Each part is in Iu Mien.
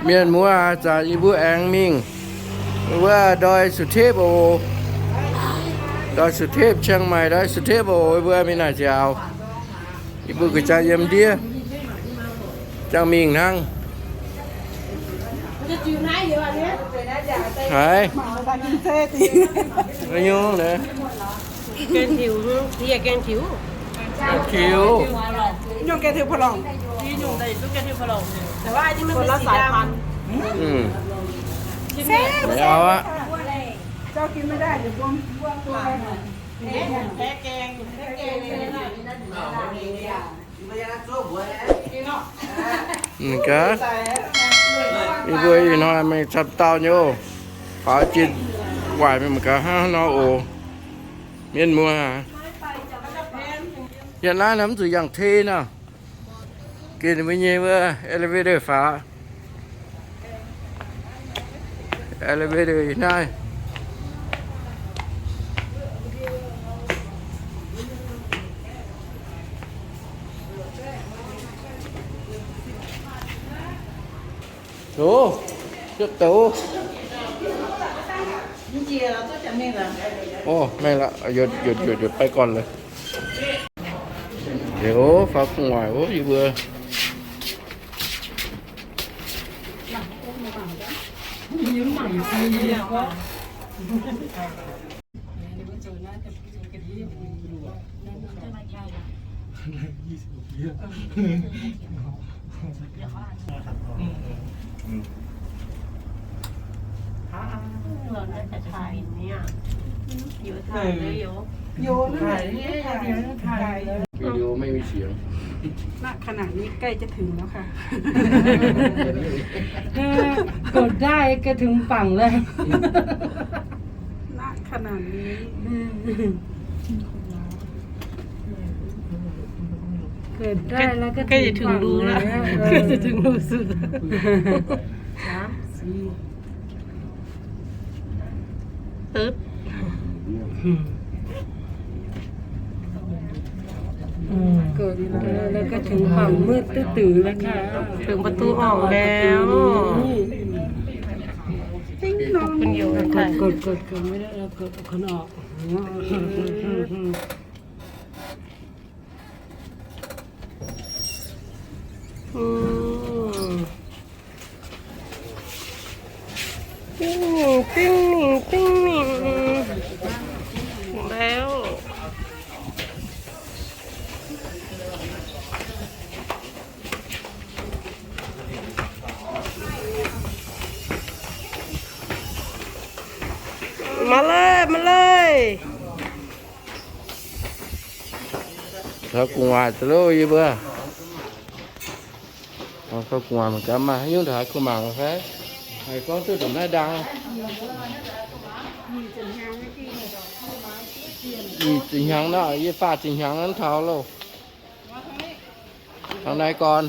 Mienh muoz, zanc yie mbuo aengx mingh wuov Ndoi Sutepv oc. Ndoi Sutepv, Chiang Mai Ndoi Sutepv oc. Yie mbuo mingh naaic nziaauc, yie mbuo ga'jang yiem ndiev, jang mingh hnangv. Haiz. Nyungc naaiv. Gaeng tiux, gaeng tiux. Gaeng tiux. Nyungc gaeng tiux พะโล้. คนละสายพันธุ์. อืม แซ่บ ไม่เอาอะ เจ้ากินไม่ได้ เดี๋ยวบวม บวมตัว แพ้แกง แพ้แกงเลยนะ Mv gaax, yie mbuo ih hnoi mingh camv dauh nyei oc. Faaux jiex waaic mingh mv gaax hnangv nor oc. Mienh muoz, yie naaiv mv zuqc yangh tei nor. Gengh mbuo nyei wuov elevator faaux. Elevator ih naaiv. Douz, douz. Ov, mengh lorqc, หยุด หยุด หยุด หยุด ไปก่อนเลย. Liuz faaux gu'nguaaic wuov, yie mbuo. Video ไม่มีเสียง. ณ ขณะนี้ใกล้จะถึงแล้วค่ะ เออ กดได้ก็ถึงฝั่งแล้ว ณ ขณะนี้ กดได้แล้วก็ถึงฝั่งแล้ว ใกล้จะถึงรูแล้ว ใกล้จะถึงรูสุด สาม สี่ ตึ๊ด อืม กดแล้วก็ถึงฝั่งมืดตื้อๆแล้วค่ะ ถึงประตูออกแล้ว ติ๊งนอง กด กด กด กด ไม่ได้ เรากดคนออก อืม ปิ้งหนิง ปิ้งหนิง ปิ้งหนิง ถึงแล้ว มาเลย มาเลย Faaux gu'nguaaic daaih loh yie mbuo. Faaux gu'nguaaic mangc gaax maaih haaix nyungc ndongc haaix kuh mangc fai? Haiz gorngv duqv ndongc naaiv ndaang. Ih, zinh hnyangx nor, yie faah zinh hnyangx nor taux loh. Taux naaiv gorn.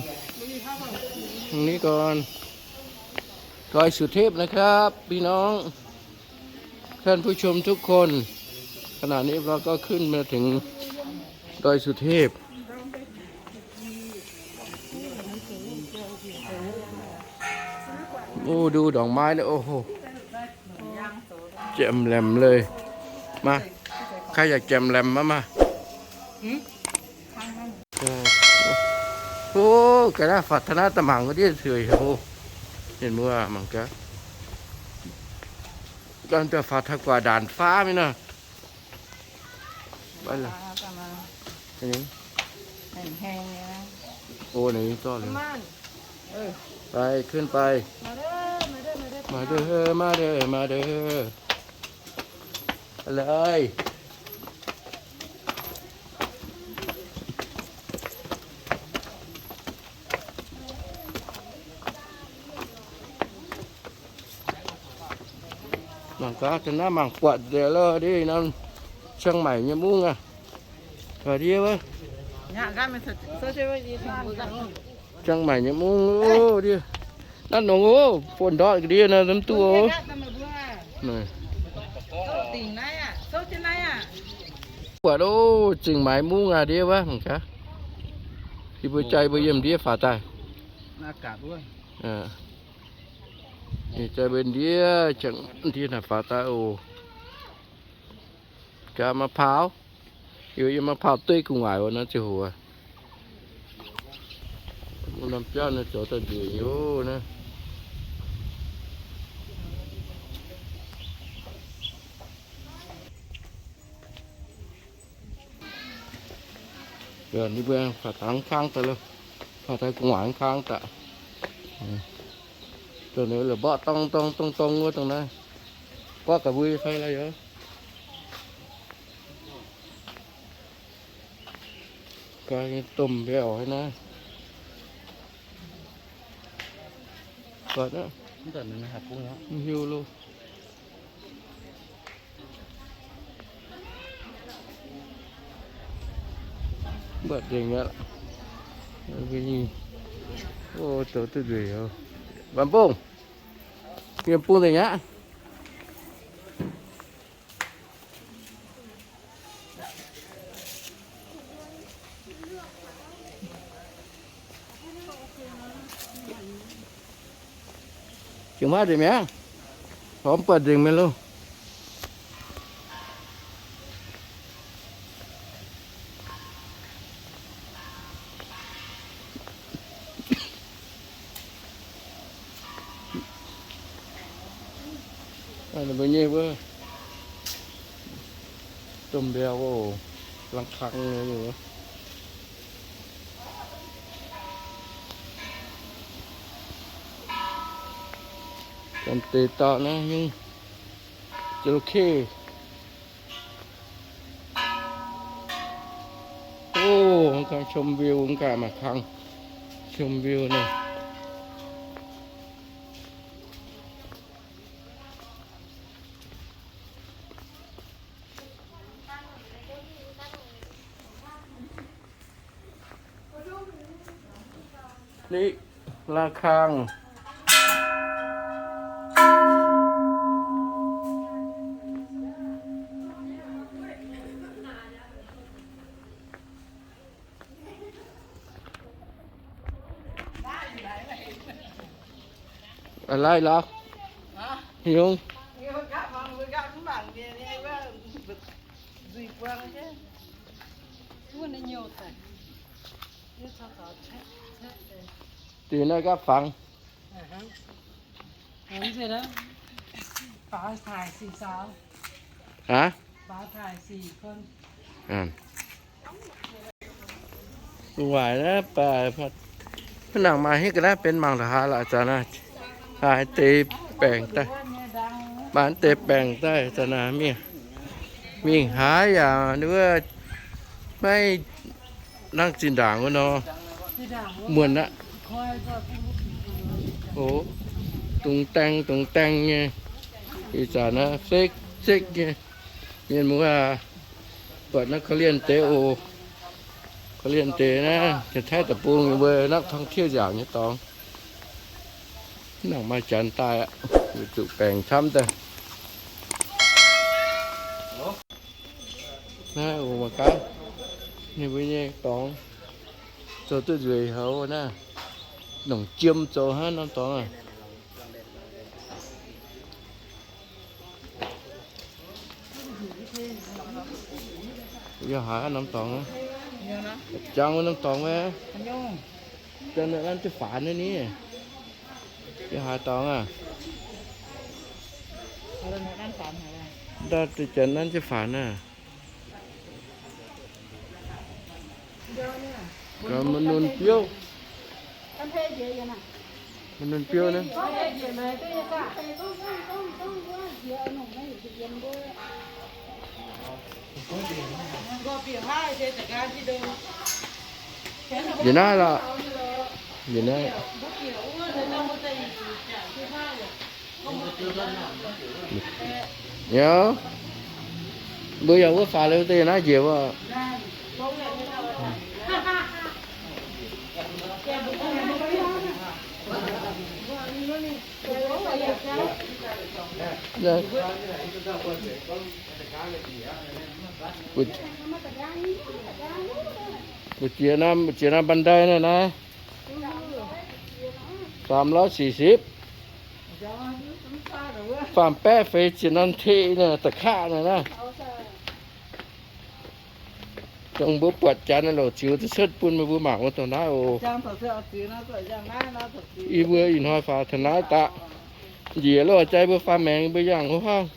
Taux naaiv gorn. ดอยสุเทพนะครับ พี่น้อง ท่านผู้ชมทุกคน ขณะนี้เราก็ขึ้นมาถึงดอยสุเทพ โอ้ ดูดอกไม้เลย โอ้โห แจ่มแหลมเลย มา ใครอยากแจ่มแหลมมา มา Ov, ga'naaiv faatv taux naaiv da'mangc wuov ndiev cueiv haic oc. Mienh muoz mangc gaax. Ganh daaih faatv taux guaax ndaanc faav mingh nor. Ov, ninh zorqv liuz. ไป ขึ้นไป มาเด้อ มาเด้อ มาเด้อ เลย. Mangc gaax, da'naaiv mangc buatc nzengc loh, ndiev norm Chiang Mai nyei mungv aqv. Ndiev wuov. Chiang Mai nyei mungv oc, ndiev. Naaiv nongx oc, buonc ndortv ga'ndiev naaiv, mv duqv oc. Buatc oc, Chiang Mai mungv aqv, ndiev wuov, mangc gaax. Yie mbuo jaa mbuo yiem ndiev faaux daaih. อากาศด้วย Aa. Ninh jaa mbuo ndiev, jangx ndiev naaic faaux daaih oc. Gaax ma'pauv, yie, yie ma'pauv dueiv gu'nguaaic wuov naaiv ziouc hoc. Norm biauv naaiv zoux daaih nzueic nyei naaiv. Ninh mbuo faaux dangx kangv daaih lo, faaux daaih gu'nguaaic kangv daaih. Dongh ninh la'mborqv dong dong dong dong wuov dongh naaiv. Mborqv ga'mbui fai la'youz. Gaax nyei domh mbiauz haiv naaiv. Buatc aqv, mv hiuv loh. Mv baac nzengc aqv. O, zoux duqv nzueic oc. Mv baac bungh, yiem bung nzengc aqv. Jiex maiv nzengc mi'aqv. Horpc mv buatc nzengc mi'aqv loh. Ninh mbuo nyei wuov domh mbiauz oc, laangz kang nyei wuov. Deix dauh naaiv nyungc jeraเข้. O, mv kang ชมวิว, mv kang maaih kang ชมวิว naaiv. Ni, ระฆัง. Aa, laih lorqc. Haaix nyungc? Dingh naaiv gapv fangx. Haaix? Gu'nguaaic naaiv, mv nangc maaih haaix ga'naaiv benx mangc taux haaix lorqc zanc naaiv. Haaix deix baengc daaih, maaih deix baengc daaih zanc naaiv mingh, mingh haaix yaac wuov maiv nangv zinh ndaangc wuov nor, muonc aqv. O, dungx daeng dungx daeng nyei. Ih zanc naaiv sekv sekv nyei. Mienh muoz aac, buatc naaiv korv-lienh deix oc. Korv-lienh deix naaiv, Janx-Taiv Deic-Bung yie mbuo นักท่องเที่ยว nziaauc nyei dorngx. Mv nangc maaih Janx daaih aqv, weic zuqc baengc camv daaih. Naaiv oc mangc gaax, ninh mbuo nyei dorngx zoux duqv nzueic haic naaiv. Nongc jiem zoux hnangv norm dorngx aac. Yie haiz norm dorngx, jangx wuov norm dorngx wuov, daaih nanv jienv faanx wuov ni. Yie haiz dorngx aac, daaih janx nanv jienv faanx aac. Ma'nunc biouv, ma'nunc biouv naaiv. Njiec naaiv lorqc. Njiec naaiv. Youz, mbuo yaac wuov faaux liuz deix naaiv njiec wuov. Mbu'ziex naaiv, mbu'ziex naaiv บันได naaiv naaiv, สามร้อยสี่สิบ. Baamh baeqv feix ziepc norm teqv naaic, da'kaqv naaic naaiv. Dongh mbuo buatc janx loc ziux duqv cuotv bun meih mbuo mangc wuov dongh naaiv oc. Yie mbuo ih hnoi faaux taux naaiv daaih, njiec loh jai mbuo faaux maengx mbuo yangh hov hnangv.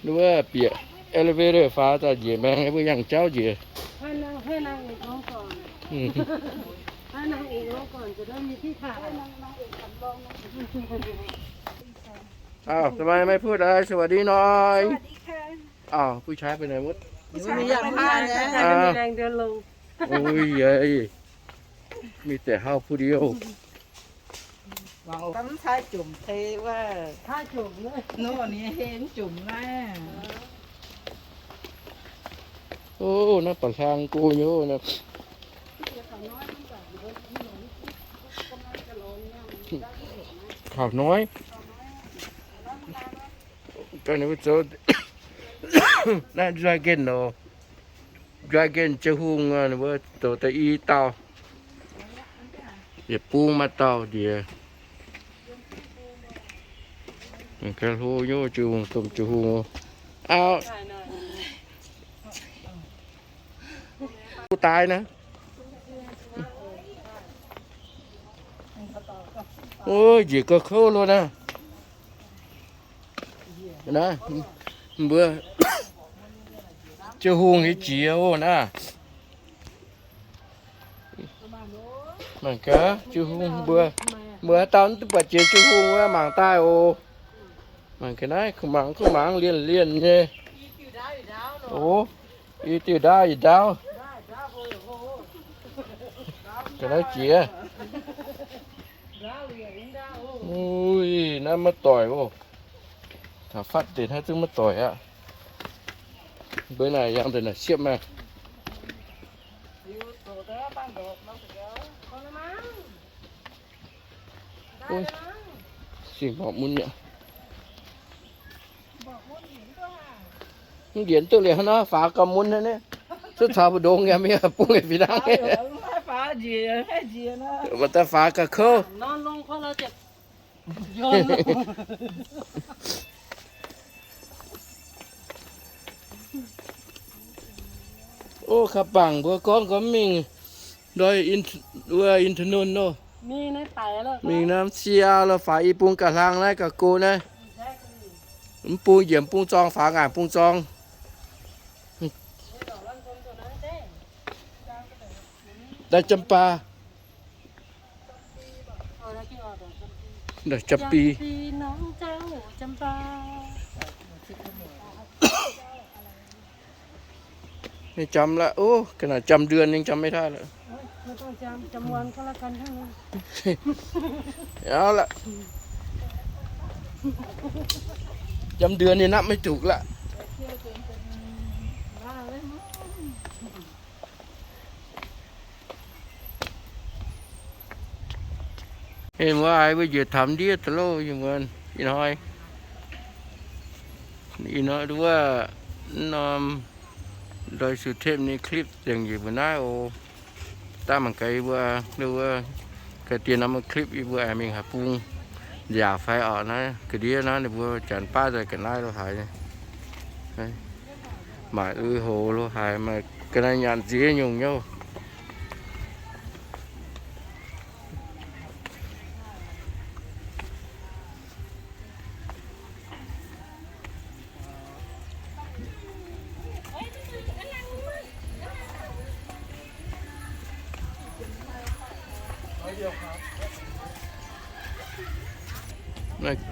Wuov bieqc elevator faaux daaih njiec maengx mbuo yangh jauv njiec. อ้าว ทำไมไม่พูดอะไร สวัสดีหน่อย อ้าว ผู้ชายไปไหนหมด ผู้ชายยังไม่มาเลย อ้าว ยังไม่มีแรงเดินลง โอ้ยเย้ย มีแต่เฮาผู้เดียว Mv cai jomc tei wuov. Nor ninh hei mv jomc naaiv. Ov, naaiv ba'hlang go nyei naaiv. Khảo nói. Ganh ninh mbuo zoux naaiv dragon nor. Dragon Ziouv Hungh ninh mbuo zoux da'yi dauh. Yietc bung maaih dauh ndiev. Ga'hlo nyei Ziouv Hungh, domh Ziouv Hungh. Auv. Gu daaih naaiv. Ov, njiec gauh kouv loh naaiv. Naaiv, mbuo Ziouv Hungh nyei jiex oc naaiv. Mangc gaax, Ziouv Hungh mbuo, mbuo haaix dauh mv duqv buatc jiex Ziouv Hungh wuov mangc daaih oc. Mangc gaax naaiv, kuv mangc, kuv mangc lienh lienh nyei. Oc, i diuh ndaauv yietc ndaauv. Ga'naaiv jiex. Ui, naaiv maiv doic oc. Taux fatv deix hnangv zungv maiv doic aqv. Mbuo naaic yangh deix naaic siepv maah. Singx mborqv mun aqv. Mv njiec duqv liuz hnangv nor, faaux gauh mun hnangv naaiv. Zuqc caux mbu'ndongx yaac mingh bung fih hnangv. Mv daaih faaux gauh kouv. Ov, kaav bangc mbuo gorngv gorngv mingh ndoi wuov internet nor. Mingh naaiv sia lo faaux i bung ga'hlang naaiv ga'go naaiv. Mv bung yiemc bung zorng faaux ngaanc bung zorng. Daaih Jam Baa. Jam Bi. Ninh jam la'oc, ga'naaiv jam เดือน ninh jam ไม่ได้ la'oc. Jam เดือน ninh นับไม่ถูก la'oc. Ih muoz aengx mbuo njiec taux ndiev da'lov, ih muoz, ih hnoi, ih hnoi wuov norm ndoi sutepv nyei clip nzengc njiec mbuo naaiv oc. Daaih mangc gaax yie mbuo, wuov, ga'diev norm clip yie mbuo aengx mingh haaix bung nziaauc fai orqc naaiv. Ga'ndiev naaiv ninh mbuo janx baav daaih ga'naaiv lo haaix, maaic lui-houx lo haaix, maaih ga'naaiv nyanc ziex nyungc nyouv.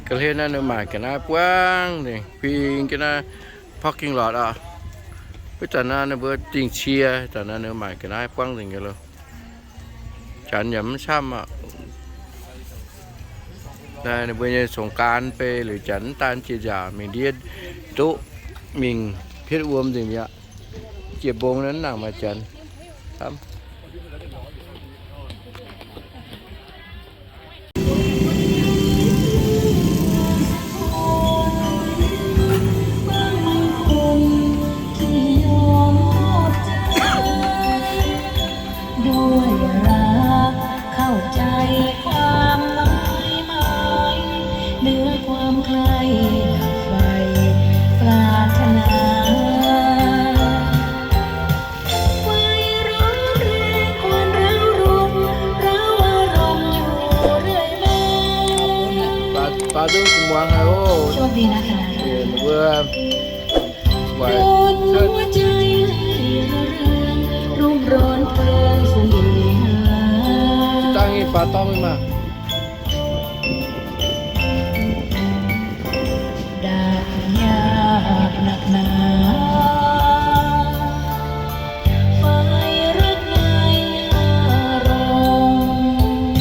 Ga'hlen naaiv ninh maaih ga'naaiv buangv nzengc, fing ga'naaiv parking lot oc. Wuov zanc naaiv ninh mbuo dingh cie, zanc naaiv ninh maaih ga'naaiv buangv nzengc nyei loh. Janx yaac mv camv aqv. Naaiv ninh mbuo nyei สงกรานต์ bei liuz janx mv daan jiex nziaauc mingh ndiev ndoqv mingh pietv wuom nzengc mi'aqv. Jiex mbong naaiv nangc maaih janx camv. Baac dorng mingh maah. Ndaatv yaac naqv naaic, fai rakv naaiv yaac longx.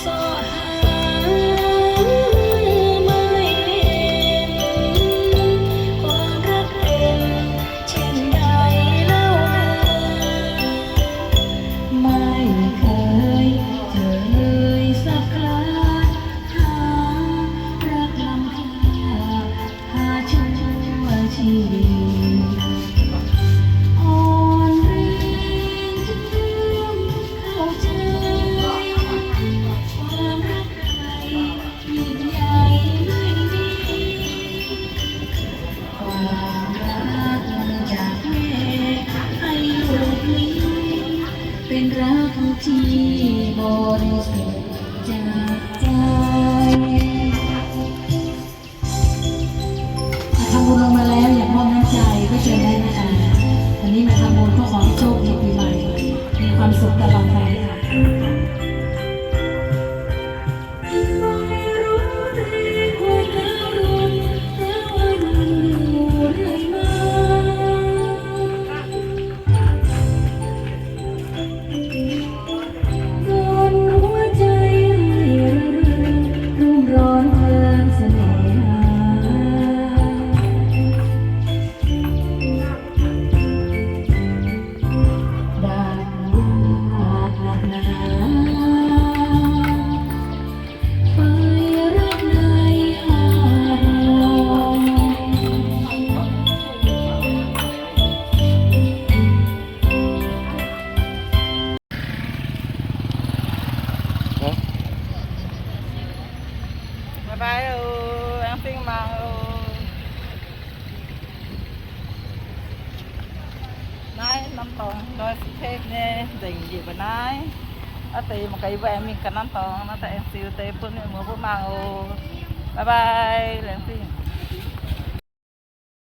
Sorqv haaix maaih mienh, ความรักเป็น เช่นใดเล่านา ไม่เคยเจอเลยสักครั้ง หารักล้ำค่าพาชั่วชีวิต อ่อนแรงจนลืมเข้าใจ ความรักใคร ยิ่งใหญ่ไม่มี ความรักจากแม่ให้ลูกนี้ เป็นรักที่บริสุทธิ์จากใจ มาทำบุญลงมาแล้ว อยากมอบน้ำใจก็เชิญได้นะคะ วันนี้มาทำบุญก็ขอให้โชคดีปีใหม่ มีความสุขตลอดไปค่ะ Bye bye oc, aengx fingx mangc oc. Naaiv norm dorngx Loyal City nyei nzengc njiec mbuo naaiv. Aav deix mangc gaax yie mbuo aengx mingh ganh norm dorngx naaiv daaih aengx ziux deix bun mienh muoz mbuo mangc oc. Bye bye, laengz zingh.